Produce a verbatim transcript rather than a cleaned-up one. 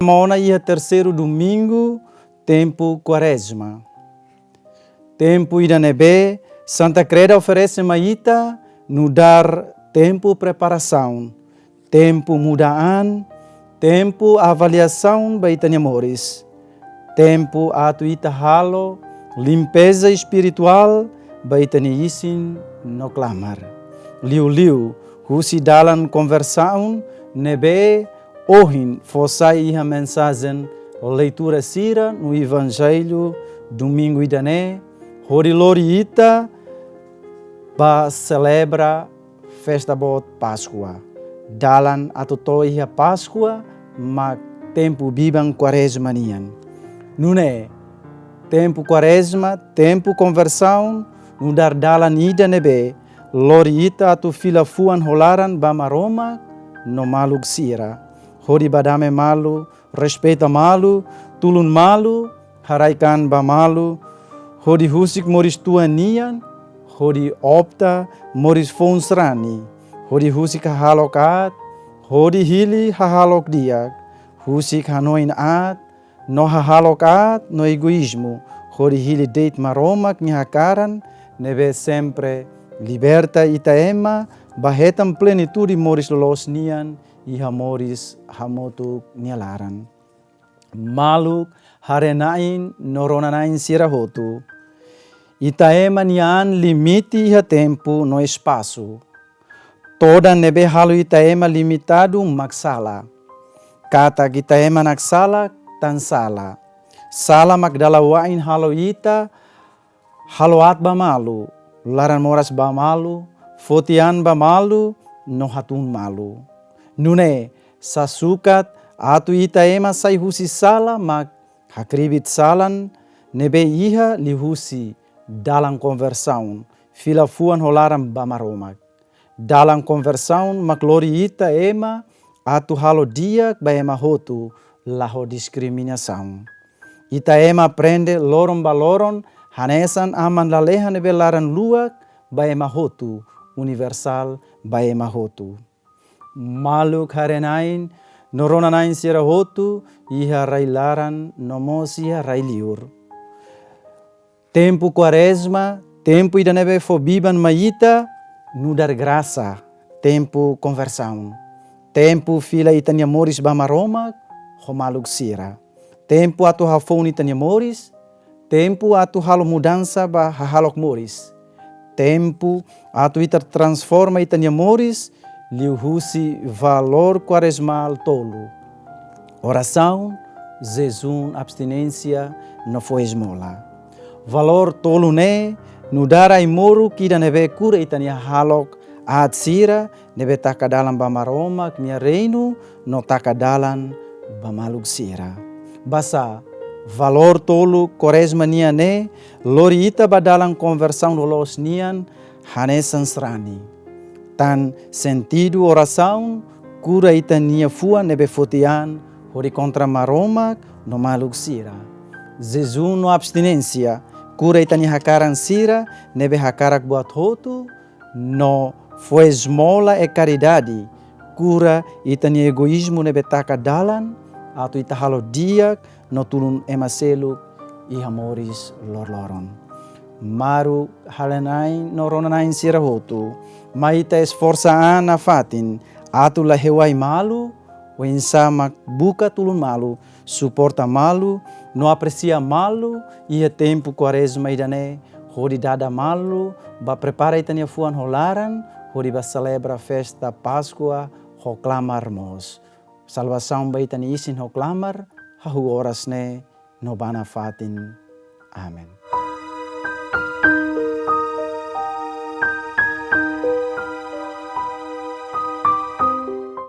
Ema ona iha terseiru domingu tempu Kuarezma. Tempu ida ne'ebé Santa Kreda oferese mai ita nu'udar tempu preparasaun, tempu muda an, tempu avaliasaun ba ita-nia moris, tempu atu ita halo limpeza espirituál ba ita-nia isin no klamar. Liuliu husi dalan konversaun ne'ebé ohin fó sai iha mensajen leitura sira no Evanjellu domingu ida-ne'e, hodi lori ita ba selebra festa boot Páskua. Dalan atu to'o iha Páskua mak tempu biban Kuarezma nian. Nune'e, tempu Kuarezma, tempu konversaun, nu'udar dalan ida ne'ebé lori ita atu fila fuan ho laran ba Maromak no maluk sira, hodi bá dame malu, respeita malu, tulun malu, haraik an ba malu, hodi husik moris-tua nian, hodi opta moris foun sarani, hodi husik hahalok aat, hodi hili hahalok di'ak, husik hanoin aat, no hahalok aat no egoízmu, hodi hili de'it Maromak nia hakaran ne'ebé sempre liberta ita ema ba hetan plenitude moris loloos nian iha moris hamutuk nia laran. Maluk haree-na'in no rona-na'in sira hotu, ita ema nia an limite iha tempu no espasu. Todan ne'ebé halo ita ema limitadu mak sala. Katak ita ema naksala tan sala. Sala mak dala wa'in halo ita halo aat ba malu, laran moras ba malu, foti an ba malu, no hatún malu. Nune'e, sasukat atu ita ema sai husi sala mak hakribi salan ne'ebé iha liuhusi dalan konversaun, fila fuan ho laran ba Maromak. Dalan konversaun mak lori ita ema atu halo di'ak ba ema hotu, la ho diskriminasaun. Ita ema aprende loron ba loron hanesan Aman lalehan ne'ebé laran-luak ba ema hotu, universál ba ema hotu. Maluk haree-na'in no rona-na'in sira hotu iha rai-laran no mós iha rai-liur. Tempu Kuarezma, tempu ida ne'ebé fó biban mai ita nu'udar grasa, tempu konversaun, tempu fila ita-nia moris ba Maromak ho maluk sira, tempu atu hafoun ita-nia moris, tempu atu halo mudansa ba hahalok moris, tempu atu ita transforma ita-nia moris liuhusi valór kuarezmál tolu: orasaun, jejún, abstinénsia no fó esmola. Valór tolu ne'e nu'udar ai-moruk ida ne'ebé kura ita-nia hahalok aat sira ne'ebé taka dalan ba Maromak nia reinu no taka dalan ba maluk sira. Basá, valór tolu Kuarezma nian ne'e lori ita ba dalan konversaun loloos nian hanesan sarani. Tan sentidu orasaun kura ita-nia fuan ne'ebé foti an hodi kontra Maromak no maluk sira. Jejún no abstinénsia kura ita-nia hakaran sira ne'ebé hakarak buat hotu, no fó esmola i karidade kura ita-nia egoízmu ne'ebé taka dalan atu ita halo di'ak no tulun ema seluk iha moris lorloron. Maluk haree-na'in no rona-na'in sira hotu, mai ita esforsa an nafatin atu la hewai malu, oinsá mak buka tulun malu, suporta malu no apresia malu iha tempu Kuarezma ida-ne'e, hodi dada malu ba prepara ita-nia fuan ho laran hodi ba selebra festa Páskua ho klamar moos. Salvasaun ba ita-nia isin ho klamar, hahú oras ne'e no ba nafatin. Amen.